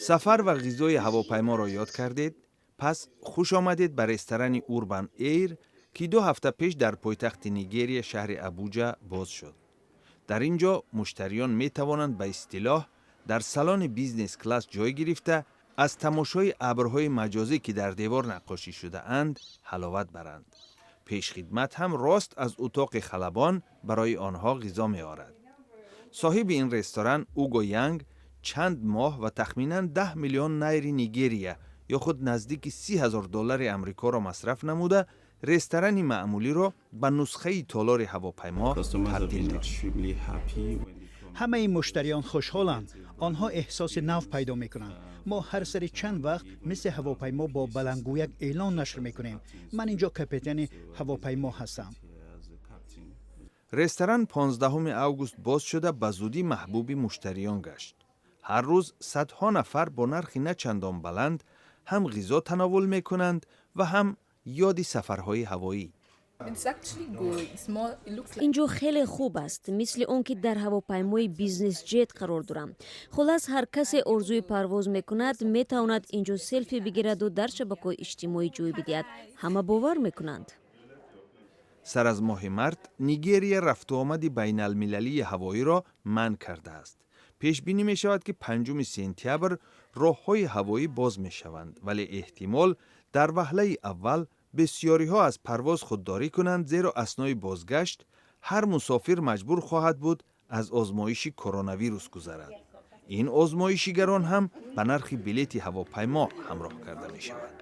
Сафар ва ғизои ҳавопайморо ёд кардед? Пас хуш омадед ба ресторани Урбан Эйр, ки 2 ҳафта пеш дар пойтахти Нигерия, шаҳри Абуҷа, боз шуд. Дар ин ҷо муштариён метавонанд ба истилоҳ дар салони бизнес класс ҷой гирифта, аз тамошои абрҳои маҷозӣ, ки дар девор наққошӣ шудаанд, ҳаловат баранд. Пешхидмат ҳам рост аз утоқи халабон барои онҳо ғизо меорад. Соҳиби ин ресторан, Уго Янг, чанд моҳ ва тахминан 10 миллион найри Нигерия ё худ наздики 30 000 доллари Амрикоро масраф намуда, ресторани маъмулиро ба нусхаи толори ҳавопаймо табдил дод. Ҳамаи муштариён хушҳоланд, онҳо эҳсоси нав пайдо мекунанд. Мо ҳар сари чанд вақт мисли ҳавопаймо бо баландгӯяк эълон нашр мекунем. Ман ин ҷо капитани ҳавопаймо ҳастам. Ресторан 15 август боз шуда, ба зудӣ маҳбуби муштариён гашт. Ҳар рӯз садҳо нафар бо нархи на чандон баланд ҳам ғизо тановул мекунанд ва ҳам ёди сафарҳои ҳавоӣ. Ин ҷо хеле хуб аст, мисли он ки дар ҳавопаймои бизнес-ҷет қарор дорам. Хулас, ҳар касе орзуи парвоз мекунад, метавонад ин ҷо селфи бигираду дар шабакаҳои иҷтимоӣ ҷой бидиҳад. Ҳама бовар мекунанд. Сар аз моҳи март Нигерия рафтуомади байналмилалии ҳавоиро манъ кардааст. Пешбинӣ мешавад, ки 5 сентябр роҳҳои ҳавоӣ боз мешаванд, вале эҳтимол дар ваҳлаи аввал бисёриҳо аз парвоз худдорӣ кунанд, зеро аснои бозгашт ҳар мусофир маҷбур хоҳад буд аз озмоиши коронавирус гузарад. Ин озмоиши гарон ҳам ба нархи билети ҳавопаймо ҳамроҳ карда мешавад.